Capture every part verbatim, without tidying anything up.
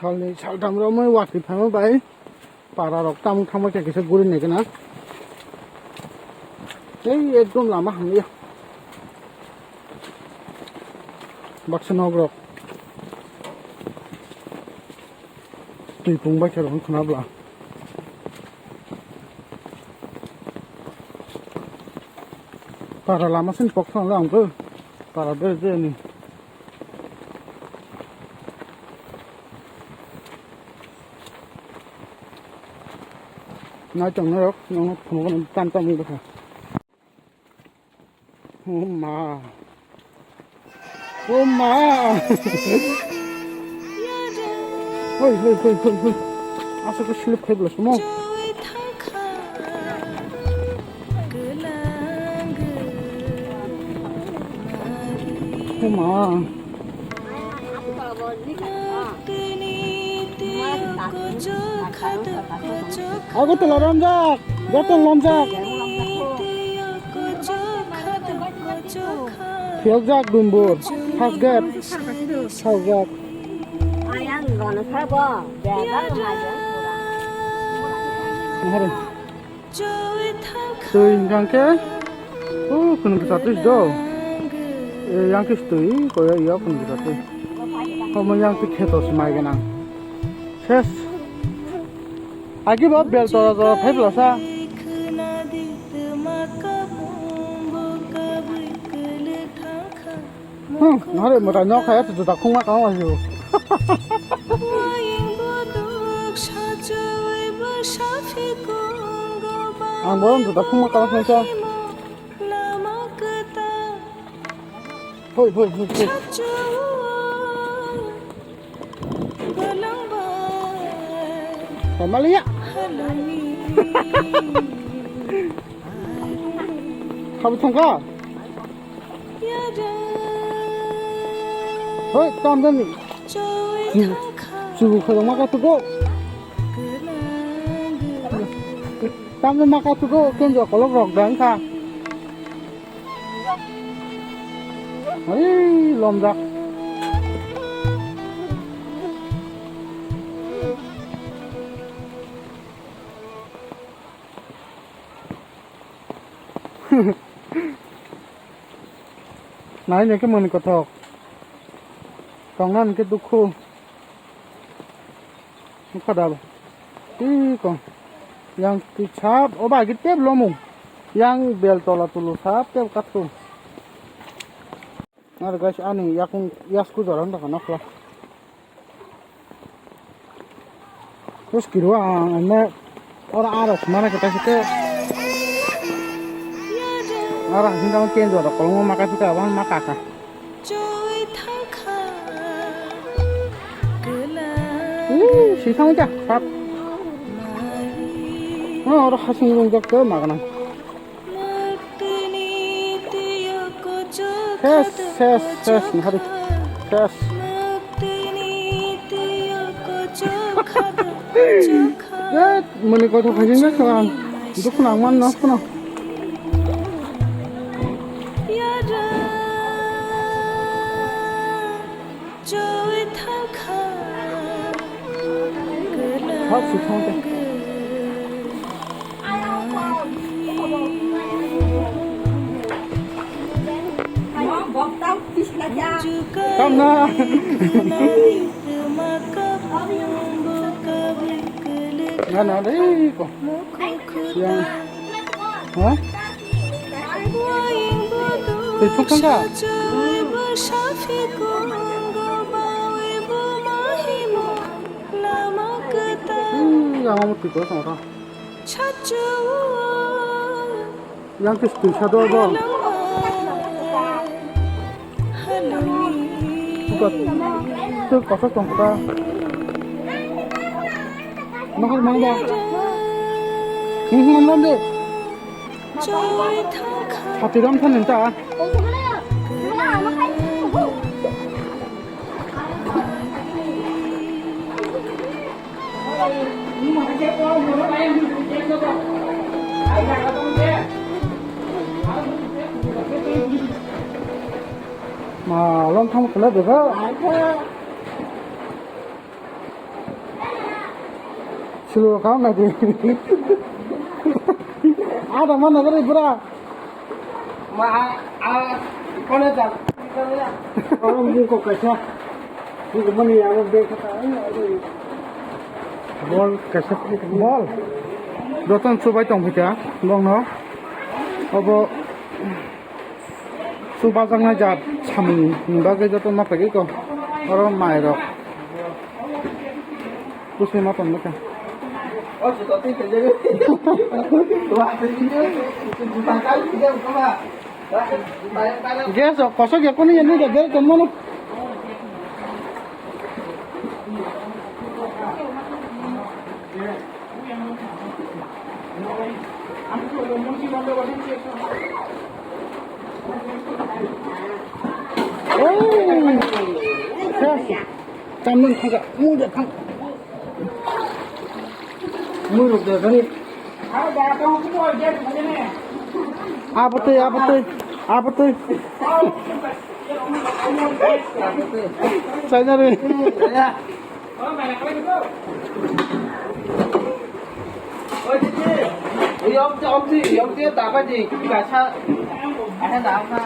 Salni saltham romwi watwi phaima bai para rok tamung thangma khe kisa guri nai gana. Ei ekdom lama hamya. Baksa nok rok. Twi pung bai khe rong khna bla. Para lama sin pok thang lang bo. Para ber je ni. Nai tong nok, nok phunuk tam tam wngkha. Oh ma. Oh ma. Hoi, hoi, hoi, hoi, hoi. Asa ko slip khai bla sumo. Oh ma. Agartala romjak, joto lomjak. Phiyokjak dumbur, first gate, first gate. Ayang gono sabo, bebak maja. Mahari. Twi hwnkhe, o khwnwi kwchar twi do. E, yang khe twi, koya iya khwnwi kwchar twi. Omo yang twi kheto se mai gwnang. Ses. Agi bo bel tora tora phai bwlasa. Hmm, nahare mwtai nok hai juta khungma kang wahyu. Ang bo juta khungma kang wahyu. Hoi, hoi, hoi, hoi. Pamaliya. Khabu thangka. Hoi, tam dan. Chu, chu khajang maka tugo. Tam dan maka tugo, kenjo kolok rok dang kha. Hoi, lomjak. Nai nai khe mani kothok. Tongna hwnkhe dukhu. Nukha da bo. Twi kong. Yang twi sap, o ba agi tep lomung. Yang bel tola tulu sap tep kathu. Naro guys, ani yakung yasku jora wng tongkha nokla. Bus kiro ang ane oro aro mana kita kita. Aro hasil kamu kenjo da kolong maka kita abang maka ka. Ih, si thang ja, sap. Oh, oro hasing rung jak ke magana. Ses, ses, ses, nahari. Ses. Eh, mani kotor khaijak na kha. Dukhu nang man no khno. Hap si thang te. Tamna. Nana dei ko. Yang. Ha? Tei thuk thangkha? Hmm, yang amo twi ko thangkha. Yang kis twi sa do bo. Buka, twi kosa tong kha. Mahal mang ba. Hmm, hmm, mang de. Sati ram than ta. Ma, long thang kula bega. Sulu kau na di. Ada mana dari bra? Ma a a kone jal. Orang bungko kaisa. Bungko mani abo bengkha ta. Bol kaisa bol. Joton chubai tong phika bongno. Obo chubajaknai jat samung ni bagwi joto ma phaikhe ko. Oro mairok. Kusui ma tong bwkha. Gas o kosok ya kuni ya nui da bel tong mano. Oh, yes. Chamung thangka, mung de thang. Mui rok de gani. Abotwi, abotwi, abotwi. Chaina re. Oi, titi. Oi, om, om, om, ti, om, ti, tapa di, kita sa. Ada apa?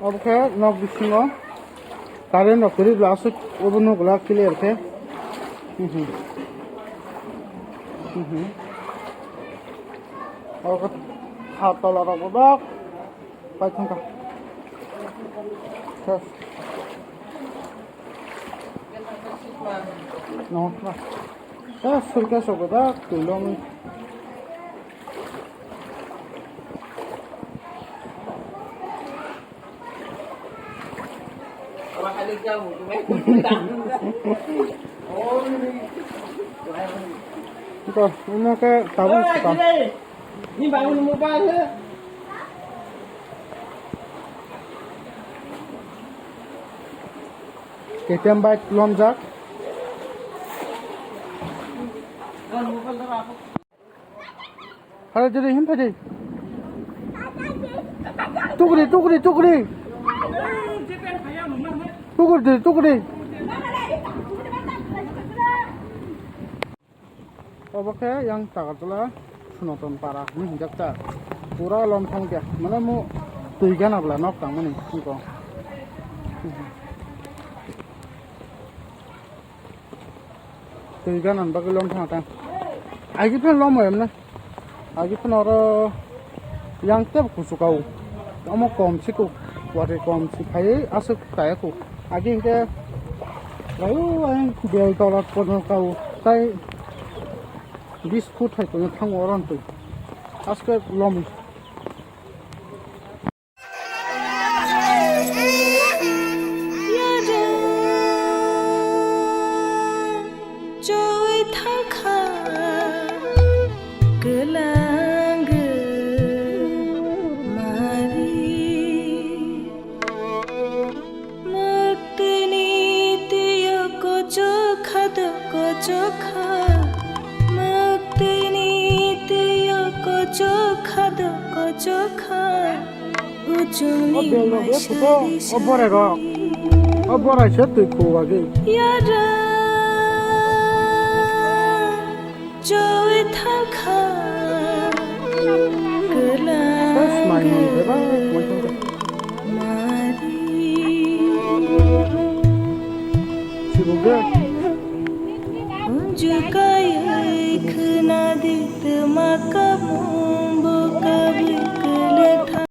Obo khe nok bisingo current rok kwrwi bwla aswk obo nuk glak clear khe. Mhm. Mhm. Obo khe ha tola rok bo bak pai thangkha. Ses. No, no. Eh, sulke sobo da, tulong. Ito, ino ke tabung suka. Ni bangun mobile. K T M bike lomjak. Hare jodi him phai di. Tukri, tukri, tukri. Tukri di, tukri. Obo khe yang Tagarjala Sunaton Para hinwi hinjak ta. Pura lomthang khe, mane mo twi gana bwla nok tangmani wngkha. Twi gana bagwi lomthang ta. Agi phano lomo emne. Agi phano oro yang tebo kuchukao. Omo kom siko. Watwi kom si phaiwi aswk kaya ko. Agi hwnkhe laio ayang bel tola kono kao. Tai bis foot hai kono thango oro twi. Aske lomi. Choi thangkha kwlang mari. Mwktwini twiyo kochokha do kochokha, mwktwini twiyo kochokha do kochokha, uchungni O bel rok, o waisa photo, o borai rok. O borai se twi khu wagwi. Yara. Choi thangkha kwlang Bas, mai mui bebak, mui thangkha. mari. Sibuk de. Unju kaiwi khwnadi